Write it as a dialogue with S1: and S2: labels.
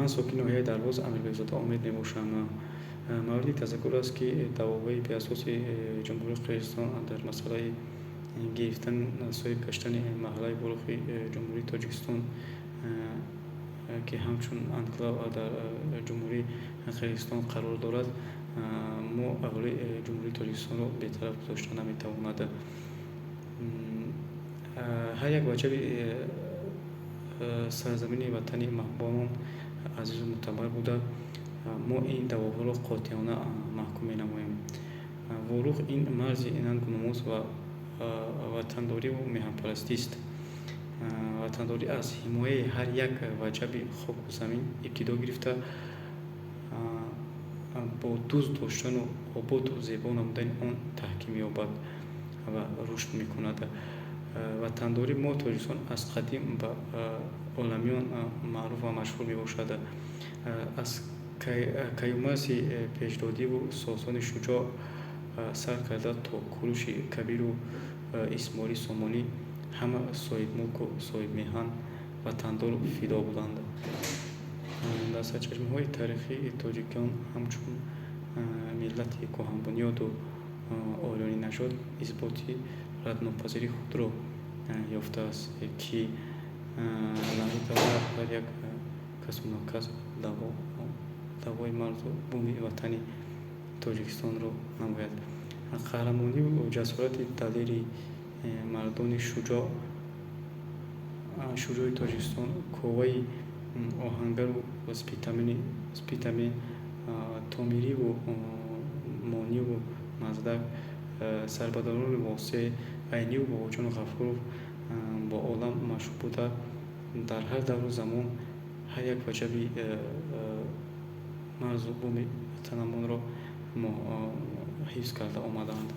S1: Ман сокини ноҳияи Дарвоз Амирбекзода Умед мебошам. Мавриди тазаккур аст, ки даъвоҳои беасоси Ҷумҳурии Қирғизистон дар масъалаи гирифтан, соҳиб гаштани маҳаллаи Болухи Ҷумҳурии Тоҷикистон, ки ҳамчун анклав дар Ҷумҳурии Қирғизистон қарор дорад, мо аҳолии Ҷумҳурии Тоҷикистонро бетараф гузошта наметавонад. Ҳар як ваҷаби сарзамини ватани маҳбубамон азизу мӯътабар буда, мо ин даъвоҳоро қотеона маҳкум менамоем. Ворух ин марзи нангу номус ва ватандориву меҳанпарастист. Ватандорӣ аз ҳимояи ҳар як ваҷаби хоку замин ибтидо гирифта, бо дӯст доштану ободу зебо намудани он таҳким меёбад ва рушд мекунад. Ватандории мо, тоҷикистон, аз қадим ба оламиён маъруф ва машҳур мебошад. Аз Каюмарси Пешдодиву Сосони Шуҷоъ сар карда то Куруши Кабиру Исмоили Сомонӣ ҳама соҳибмулку соҳибмеҳан, ватандору фидо буданд. Дар сарчашмаҳои таърихии тоҷикон ҳамчун миллати кӯҳанбунёду ориёнинажод исботи раднопазири худро ёфтааст, ки наметавонад ҳар як касу нокас даъвои марзу буми ватани Тоҷикистонро намояд. Қаҳрамониву ҷасорати далери мардони шуҷои Тоҷикистон, Коваи Оҳангару Спитамен, Томириву Мониву Маздак, сарбадорони Восеъ, Айниву Бобоҷону Ғафуров бо олам машҳур буда, дар ҳар давру замон ҳар як ваҷаби марзу буми ватанамонро ҳифз карда омадаанд.